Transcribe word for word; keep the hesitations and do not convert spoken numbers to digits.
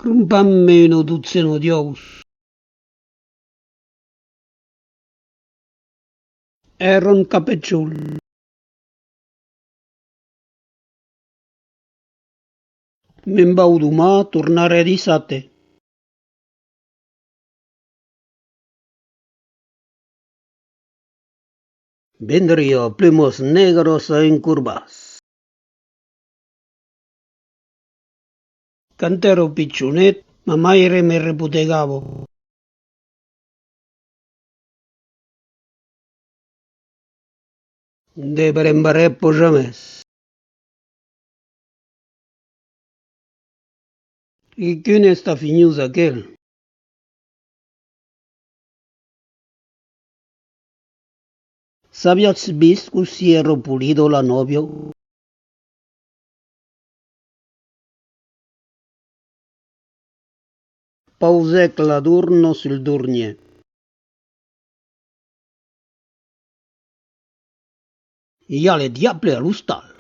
Crompam-me una dotzena d'uòus. Èran capechòls. Me'n vau doman, tornarè dissabte. Vendriá plumas negras a un corbàs. Quand èra pichonet, ma maire me repotegava. De brembarè pas jamès. E quin estafinhós aquel! S'aviatz vist cossí èra polida la nòvia? Pausèc la dorna sul dornièr. I a le diable a l'ostal.